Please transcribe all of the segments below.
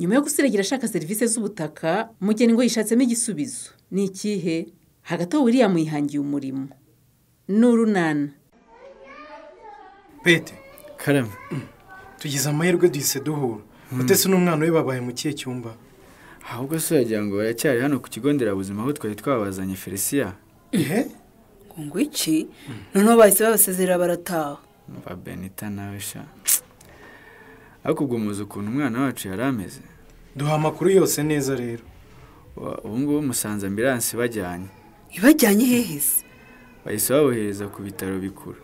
Nyuma yo gusiragira ashaka serivisi z'ubutaka, Mugeni ngo yishatsemo igisubizo. Ni ikihe? Hagati aho William yihangiye umurimo. N'urunana. Pete, Karame. Tugize amahirwe duhise duhura. Mutesi n'umwana we babaye mu kihe cyumba? Ahubwo se yagira ngo baracyari hano ku kigo nderabuzima aho twari twabazanye Felicia. Ehe? Ngo iki? Noneho bahise babasezerera barataha. Mva Benita nawe sha. Ariko ubwo muzi ukuntu umwana wacu yari ameze. Duha amakuru yose neza rero. Ubu ngubu musanze ambulance bajyanye. Ibajyanye hehe se? Bahise babohereza ku bitaro bikuru.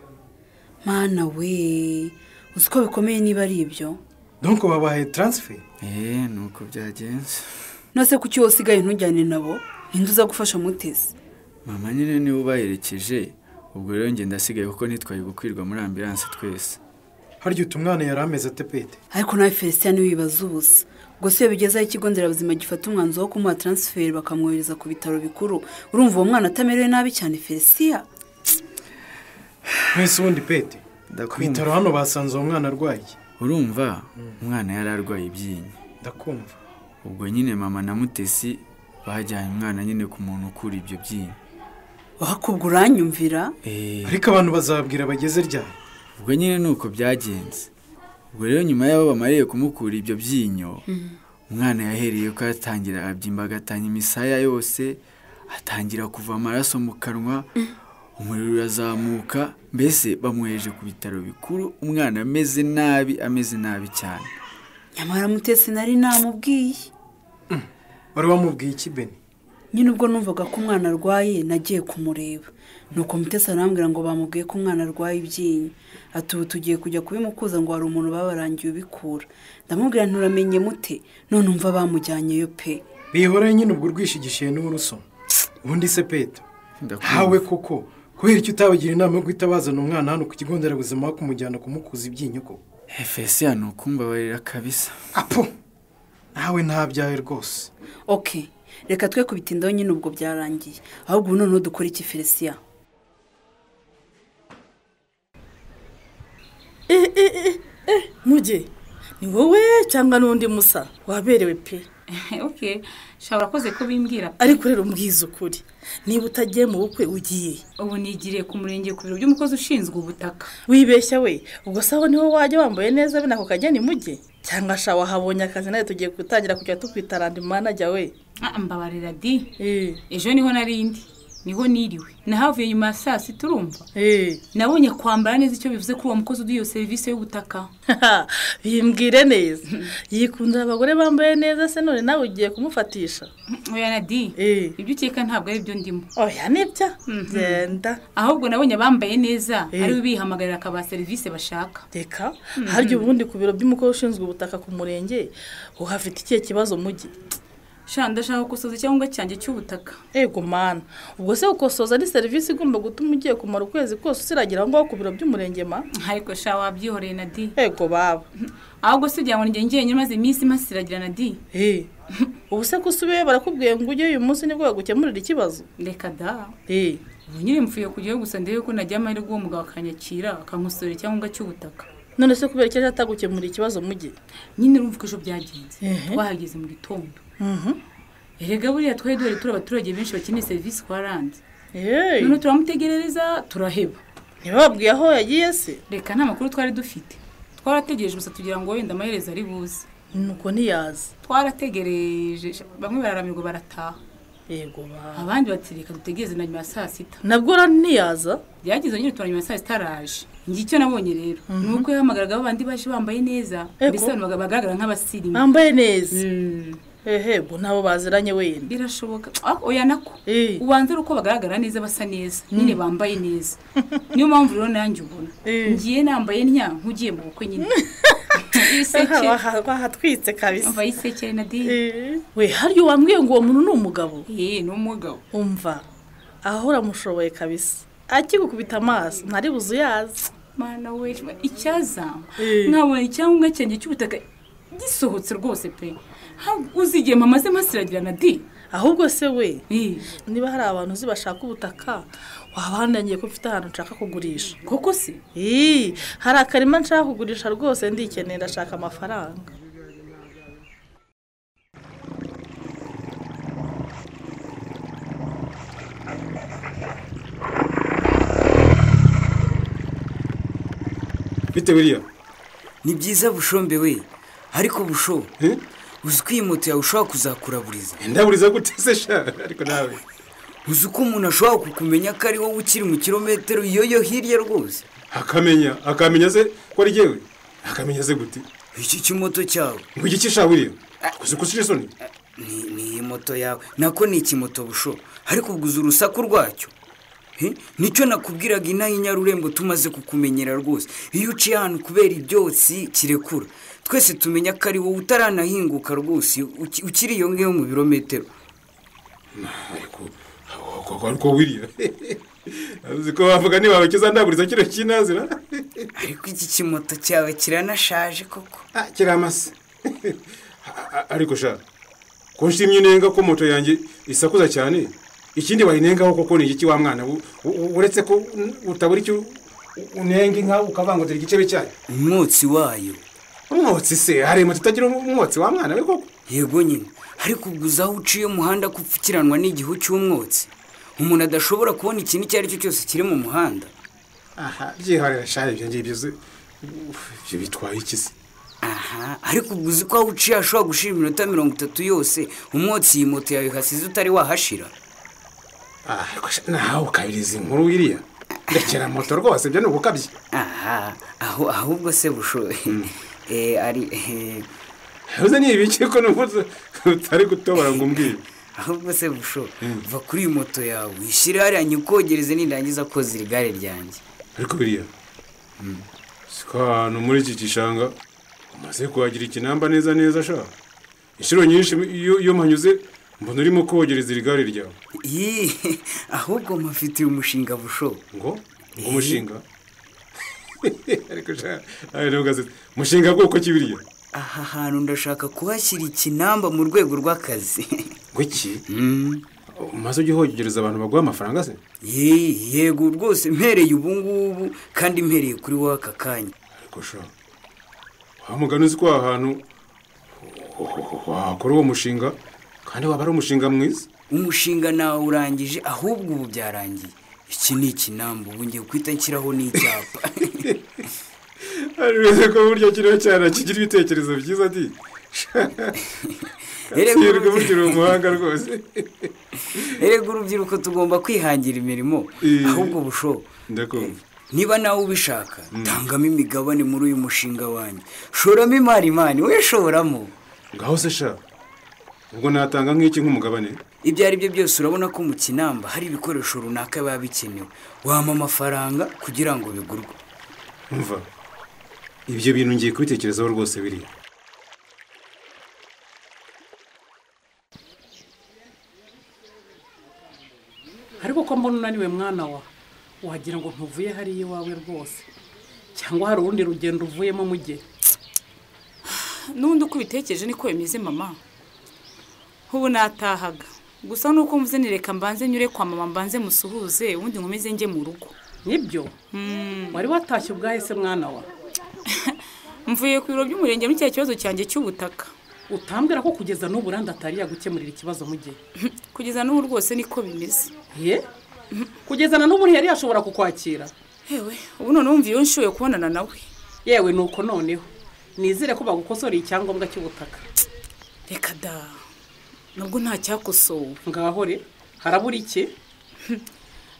Mana we, uzi ko bikomeye niba ari ibyo? Donc babahaye transfer? Nuko byagenze. Nose kuki wose usigaye ntujyane nabo? Ninde uza gufasha Mutesi? Mama nyine niwe ubaherekeje, ubwo rero njye ndasigaye kuko ntitwaye gukwirwa muri ambulance twese. Harya umwana yari ameze ate Pete? Ariko nawe Felicien wibaza ubusa. Ubwo se iyo bigezeho ikigo nderabuzima gifata umwanzuro wo kumuha transfer bakamwohereza ku bitaro bikuru, urumva uwo mwana atamerewe nabi cyane Felicien? Mwese ubundi Pete, ku bitaro hano basanze uwo mwana arwaye. Urumva umwana yari arwaye ibyinyo. Ndakumva. Ubwo nyine mama na Mutesi bajyanye umwana nyine ku muntu ukura ibyo byinyo. Wakubwo uranyumvira? Ariko abantu bazabwira bageze ryari? Ubwo nyine nuko byagenze. Ubwo rero nyuma y'aho bamariye kumukura ibyo byinyo, umwana yahereye ko atangira abyimba agatanya imisaya yose, atangira kuva amaraso mu kanwa, umuriro urazamuka, mbese bamwohereje ku bitaro bikuru, umwana ameze nabi cyane. Nyamara Mutesi nari namubwiye. Wari wamubwiye iki Beni? Nyine ubwo numvaga ko umwana arwaye nagiye kumureba. Nuko Mutesi arambwira ngo bamubwiye ko umwana arwaye ibyinyo. Ati ubu tugiye kujya kubimukuza ngo hari umuntu babarangiye ubikura. Ndamubwira nturamenye mute, none umva bamujyanyeyo pe. Bihora nyine ubwo urwishigishiye n'uruso. Ubundi se Pete, hawe koko kubera icyo utabagira inama yo guhita bazana umwana hano ku kigo nderabuzima aho kumujyana kumukuza ibyinyo koko? Felicia ni ukumbabarira kabisa. Apo! Nawe ntabyawe rwose. Okay. Reka twe kubitindaho nyine ubwo byarangiye. Ahubwo ubu noneho dukora iki Felicia? Muge, ni wowe cyangwa n'undi musa waberewe pe? Okay, sha urakoze ko bimbwira. Ariko rero umbwiza ukuri, niba utagiye mu bukwe ugiye? Ubu nigiriye ku murenge ku biro by'umukozi ushinzwe ubutaka. Wibeshya we, ubwo saho niho wajya wambaye neza bene ako kageni Muge? Cyangwa sha wahabonye akazi nawe tugiye gutangira kujya tukwita randi manager we? Mbabarira di. Ejo niho narindi, niho niriwe. Nahavuye nyuma ya saa sita urumva? Nabonye kwambara neza icyo bivuze kuri uwo mukozi uduha iyo serivisi y'ubutaka. Bimbwire neza. Yikundira abagore bambaye neza se none nawe ugiye kumufatisha? Oya Nadi. Ibyo ukeka ntabwo ari byo ndimo. Oya nibyo. Genda. Ahubwo nabonye abambaye neza ari bihamagarira akaba serivisi bashaka. Reka, harya ubundi ku biro by'umukozi ushinzwe ubutaka ku murenge uhafite ikihe kibazo Mugi? Sha ndashaka gukosoza icyangombwa cyanjye cy'ubutaka. Ego mana, ubwo se ukosoza ari serivisi igomba gutuma ugiye kumara ukwezi kose usiragira aho ngaho ku biro by'umurenge ma? Ariko sha wabyihoreye Nadi. Ego baba. Ahubwo se ugira ngo njye njyenyine maze iminsi masiragira Nadi. Ubu se kusubiye barakubwiye ngo ujye uyu munsi nibwo bagukemurira ikibazo? Reka da. Ubu nyine mfuye kujyayo gusa ndebe ko najya amahirwe uwo mugabo akanyakira akankosorera icyangombwa cy'ubutaka. None se kubera icyo atagukemurira ikibazo Mugi? Nyine urumva ko ejo byagenze. Twahageze mu gitondo. Erega buriya twari duhari turi abaturage benshi bakeneye serivisi kwa Randi. None turamutegerereza turaheba. Ntibababwiye aho yagiye se? Reka nta makuru twari dufite. Twarategereje gusa tugira ngo wenda amaherezo ari buze. Nuko ntiyaza. Twarategereje bamwe bararamirwa barataha. Yego ba. Abandi bati reka dutegereze na nyuma ya saa sita. Nabwo ntiyaza? Byagize nyine tura nyuma ya saa sita araje. Ngi icyo nabonye rero nuko yahamagaraga abandi baje bambaye neza, mbese abantu bagaragara nk'abasirimu. Bambaye neza. Ehe, bo nabo baziranye wenda. Birashoboka. Oya nako. Ubanza uko bagaragara neza basa neza, nyine bambaye neza. Niyo mpamvu rero nanjye ubona. Ngiye nambaye ntya nkugiye mu bukwe nyine. Isekere. Wahatwitse kabisa. Umva isekere Nadi. We haryo wambwiye ngo uwo muntu ni umugabo? Ni umugabo. Umva. Aho uramushoboye kabisa. Akigukubita amaso ntari buzuyaza. Mana we, icyaza. Nkabona icyangombwa cyanjye cy'ubutaka gisohotse rwose pe. Uzigiye mama se masiragira Nadi. Ahubwo se we, niba hari abantu uzi bashaka ubutaka, wabandangiye ko mfite ahantu nshaka kugurisha. Koko se? Hari akarima nshaka kugurisha rwose ndikeneye ndashaka amafaranga. Bite biriya? Ni byiza Bushombe we. Ariko Busho, uzi ko iyi moto yawe ushobora kuzakuraburiza. Ndaburiza gute se sha? Ariko nawe uzi ko umuntu ashobora kukumenya ko ari wowe ukiri mu kilometero yoyo hirya rwose. Akamenya se ko ari jyewe? Akamenya se gute? Iki kimoto cyawe. Ngo iki sha buriya? Uzi ko usije isoni? Ni iyi moto yawe. Nako ni ikimoto Busho. Ariko ubwo uzi urusaku rwacyo. Nicyo nakubwiraga inaha Inyarurembo tumaze kukumenyera rwose. Iyo uciye ahantu kubera ibyotsi kirekura, twese tumenya ko ari wowe utaranahinguka rwose, ukiri iyo ngiyo mu birometero. Ariko wiriya uzi ko bavuga niba bakiza ndaburiza kino kinazira. Ariko iki kimoto cyawe kiranashaje koko. Kiramase. Ariko sha, ko nshimye nenga ko moto yanjye isakuza cyane. Ikindi wayinengaho koko ni iki wa mwana, uretse ko utabura icyo unenga inka ukavangutira igicebe cyayo. Umwotsi wayo. Umwotsi se hari moto itagira umwotsi wa mwana we koko? Yego nyine, ariko ubwo uzi aho uciye umuhanda kupfukiranwa n'igihu cy'umwotsi, umuntu adashobora kubona ikintu icyo ari cyo cyose kiri mu muhanda. Aha, byihorera sha, ibyo ngibyo ibyo bitwaye iki se? Aha, ariko ubwo uzi ko aho uciye hashobora gushira iminota 30 yose umwotsi iyi moto yawe hasize utari wahashira. Nawe ukabiriza inkuru wiriya. Ndekera moto rwose, ibyo ni ugukabye. Aha, aho ahubwo se Busho ari uze ni ibiki ko numva utari gutobora ngo umbwire. Ahubwo se Busho, va kuri iyi moto yawe ishyire hariya nyikogereze nindangiza koza iri gare ryanjye. Ariko biriya siko ahantu muri iki gishanga umaze kuhagira ikinamba neza neza sha. Inshuro nyinshi iyo mpanyuze mbona urimo kogereza iri gare ryawe. Ahubwo mpafitiye umushinga Busho. Ngo umushinga? Ariko sha, umushinga bwoko ki biriya? Aha hantu ndashaka kuhashyira ikinamba mu rwego rw'akazi. Ngo iki? Umaze ujye uhogereza abantu baguha amafaranga se? Yego rwose, mpereye ubu ngubu kandi mpereye kuri wowe aka kanya. Ariko sha, wa mugani uzi ko aha hantu wakora uwo mushinga kandi waba ari umushinga mwiza. Umushinga nawe urangije, ahubwo ubu byarangiye. Iki ni ikinamba, ubu ngiye guhita nshyiraho n'icyapa. Ariko ko buryo kiriho cyane kigira ibitekerezo byiza di. Erega buryo umuhanga rwose. Erega urubyiruko tugomba kwihangira imirimo. Ahubwo Busho, ndakumva. Niba nawe ubishaka, tangamo imigabane muri uyu mushinga wanjye. Shoramo imari mani, we shoramo. Ngaho se sha, ubwo natanga nk'iki nk'umugabane? Ibyo ari byo byose urabona ko mu kinamba hari ibikoresho runaka biba bikenewe. Wampa amafaranga kugira ngo bigurwe. Umva, ibyo bintu ngiye kubitekerezaho rwose biriya. Ariko ko mbona unaniwe mwana wa, wagira ngo ntuvuye hariya iwawe rwose, cyangwa hari urundi rugendo uvuyemo mujye. N'ubundi uko ubitekereje niko bimeze mama. Ubu natahaga gusa nuko mvuze nireka mbanze nyure kwa mama mbanze musuhuze ubundi nkomeze njye mu rugo. Nibyo? Wari watashye ubwahe se mwana wa? Mvuye ku biro by'umurenge muri cya kibazo cyanjye cy'ubutaka. Utambwira ko kugeza n'ubu Randa atari yagukemurira ikibazo mujye? Kugeza n'ubu rwose niko bimeze. Ye? Kugeza na n'ubu ntiyari yashobora kukwakira. Yewe, ubu none wumva iyo nshoye kubonana nawe. Yewe nuko noneho nizere ko bagukosoreye icyangombwa cy'ubutaka. Reka da, nubwo nta cyakosowe. Ngaho re, harabura iki?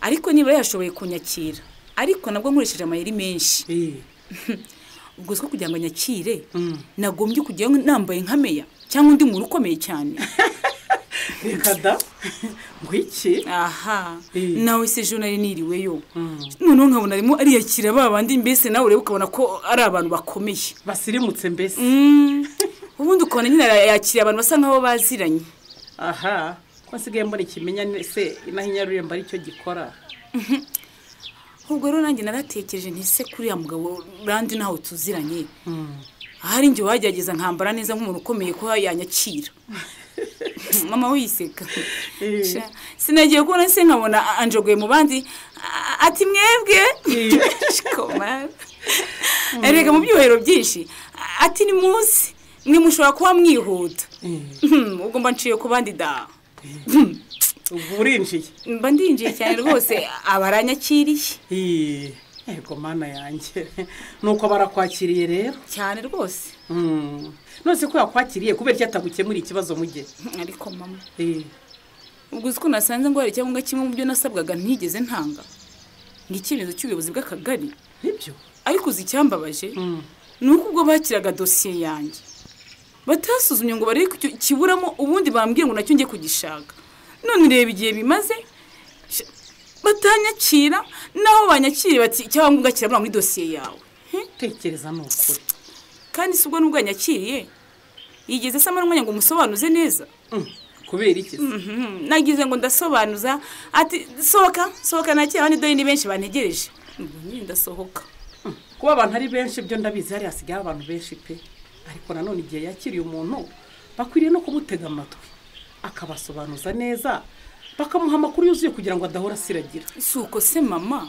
Ariko niba yashoboye kunyakira, ariko nabwo nkoresheje amayeri menshi. Ubwo siko kugira ngo nyakire, nagombye kujya nambaye nka meya cyangwa undi muntu ukomeye cyane. Reka da, ngo iki? Aha, nawe se ejo nari niriweyo. Noneho nkabona arimo ariyakira ba bandi, mbese nawe ureba ukabona ko ari abantu bakomeye. Basirimutse mbese. Ubundi ukabona nyine yakiriye abantu basa nkaho baziranye. Aha, ko nsigaye mbona ikimenya se inaha Inyarurembo aricyo gikora. Ubwo rero nanjye naratekereje nti se kuriya mugabo Randi naho tuziranye, ahari njye wagerageza nkambara neza nk'umuntu ukomeye ko yanyakira. Mama wiseka. Sinagiye kubona se nkabona anjogoye mu bandi ati mwebwe. Erega mu byuhero byinshi ati ni munsi mwe mushobora kuba mwihuta. Ubwo mba nciye ku bandi da. Ubwo urinjiye? Mba ndinjiye cyane rwose, abaranyakiriye. Yego mana yanjye, nuko barakwakiriye rero cyane rwose. None ko yakwakiriye kubera iki atagukemura ikibazo mujye? Ariko mama, ubwo uzi ko nasanze ngo hari icyangombwa kimwe mu byo nasabwaga ntigeze ntanga, ni icyemezo cy'ubuyobozi bw'akagari. Nibyo. Ariko uzi icyambabaje ni uko ubwo bakiraga dosiye yanjye batasuzumye ngo barebe ko kiburamo, ubundi bambwiye ngo nacyo njye kugishaka. None reba igihe bimaze batanyakira, naho banyakiriye bati icyangombwa kirabura muri dosiye yawe. Tekereza ni ukuri. Kandi si ubwo nubwo yanyakiriye yigeze se amara umwanya ngo umusobanuze neza? Kubera iki? Nagize ngo ndasobanuza ati sohoka sohoka, nakira abandi dore ni benshi bantegereje. Ubwo nyine ndasohoka. Kuba abantu ari benshi byo ndabizi, hari hasigaye abantu benshi pe, ariko nanone igihe yakiriye umuntu bakwiriye no kumutega amatwi akabasobanuza neza, bakamuha amakuru yuzuye kugira ngo adahora asiragira. Si uko se mama?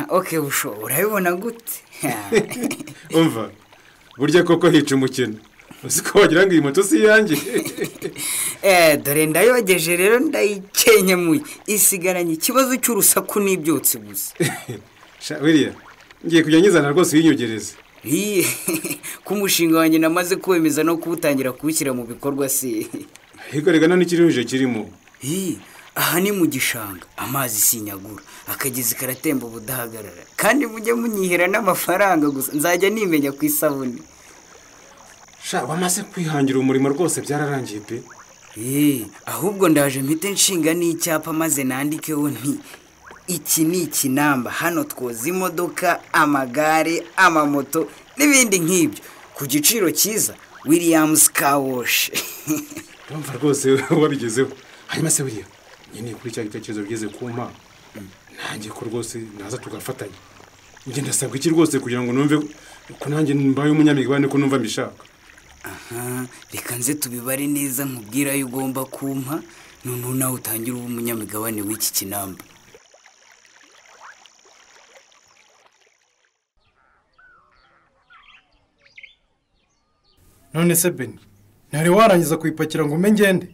Okay busho, urabibona gute? Umva, burya koko hica umukino. Uzi ko wagira ngo iyi moto si iyanjye. Dore ndayogeje rero ndayikenyemuye, isigaranye ikibazo cy'urusaku n'ibyotsi gusa. Sha William, ngiye kujya nyizana rwose uyinyogereze. Ku mushinga wanjye namaze kuwemeza no kuwutangira kuwushyira mu bikorwa se. Ariko rega none ikiruhije kirimo. Aha ni mu gishanga, amazi sinyagura, akagezi karatemba ubudahagarara, kandi mujye munyihera n'amafaranga gusa, nzajya nimenya ku isabune. Sha wamaze kwihangira umurimo rwose byararangiye pe. Ahubwo ndaje mpite nshinga n'icyapa maze nandikeho nti iki ni ikinamba, hano twoza imodoka, amagare, amamoto n'ibindi nk'ibyo ku giciro cyiza, Williams Car Wash. Ndumva rwose wabigezeho. Hanyuma se William, nyine kuri cya gitekerezo bigeze kumpa, nanjye ko rwose naza tugafatanya. Njye ndasabwa iki rwose kugira ngo numve ko nanjye mbaye umunyamigabane, ko numva mbishaka? Aha, reka nze tubibare neza nkubwira ayo ugomba kumpa, noneho nawe utangire uba umunyamigabane w'iki kinamba. None se Beni, ntari warangiza kuyipakira ngo ume ngende?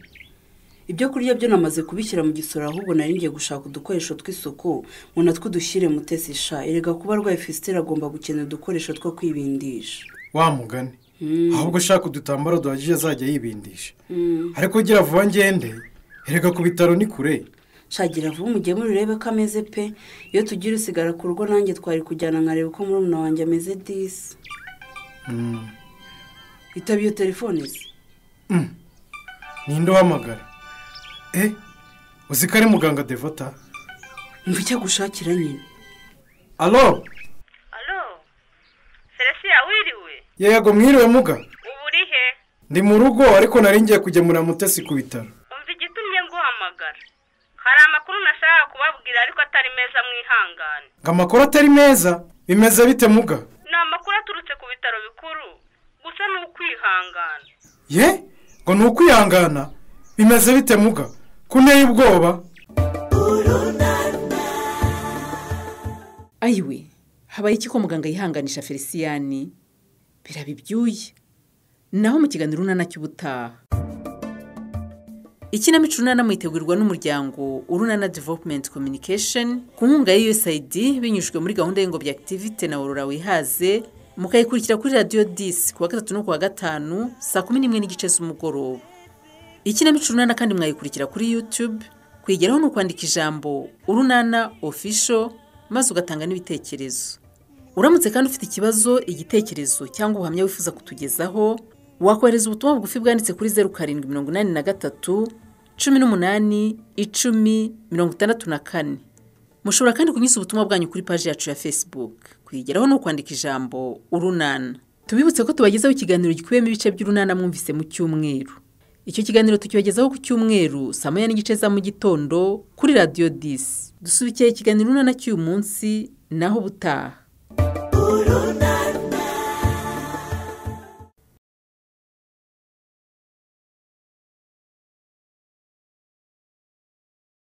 Ibyo kurya byo namaze kubishyira mu gisoro, ahubwo nari ngiye gushaka udukoresho tw'isuku ngo natwo dushyire Mutesi sha. Erega kuba arwaye fisiteri agomba gukenera udukoresho two kwibindisha. Wa mugani, ahubwo ushaka udutambaro duhagije azajya yibindisha. Ariko gira vuba ngende, erega ku bitaro ni kure. Shagira vuba umugemure urebe ko ameze pe. Iyo tugira usigara ku rugo nanjye twari kujyana nkareba uko murumuna wanjye ameze disi. Itaba iyo telefone se? Ninde uhamagara? Uzi ko ari muganga Devota? Umva icyo agushakira nyine. Alo? Alo? Celestia wiriwe? Yego mwiriwe muga. Ubu uri he? Ndi mu rugo ariko nari ngiye kugemura Mutesi ku bitaro. Umva igitumye nguhamagara. Hari amakuru nashaka kubabwira ariko atari meza, mwihangane. Ngo amakuru atari meza? Bimeze bite muga? Ni amakuru aturutse ku bitaro bikuru, gusa ni ukwihangana. Ye? Ngo ni ukwihangana? Bimeze bite muga? Kunteye ubwoba? Ayiwe, habaye iki ko muganga yihanganisha Feliciyani? Biraba ibyuye. Naho mu kiganiro Urunana cy'ubutaha. Ikinamico Urunana mwitegurirwa n'umuryango Urunana Development Communication ku nkunga ya USAID binyujijwe muri gahunda y'ingobyi activity na Aurora Wihaze, mukayikurikira kuri Radio 10 kuwa gatatu no kuwa gatanu saa 11:30 z'umugoroba. Ikinamico Urunana kandi mwayikurikira kuri YouTube, kwigeraho no kwandika ijambo Urunana Official maze ugatanga n'ibitekerezo. Uramutse kandi ufite ikibazo, igitekerezo cyangwa ubuhamya wifuza kutugezaho, wakohereza ubutumwa bugufi bwanditse kuri 0783 18 10 64. Mushobora kandi kunyuza ubutumwa bwanyu kuri page yacu ya Facebook. Kwigeraho no kwandika ijambo Urunana. Tubibutse ko tubagezaho ikiganiro gikubiyemo ibice by'Urunana mwumvise mu cyumweru. Icyo kiganiro tukibagezaho ku cyumweru saa 1:30 za mu gitondo kuri Radio 10. Dusubikiye ikiganiro Urunana cy'uyu munsi, naho ubutaha.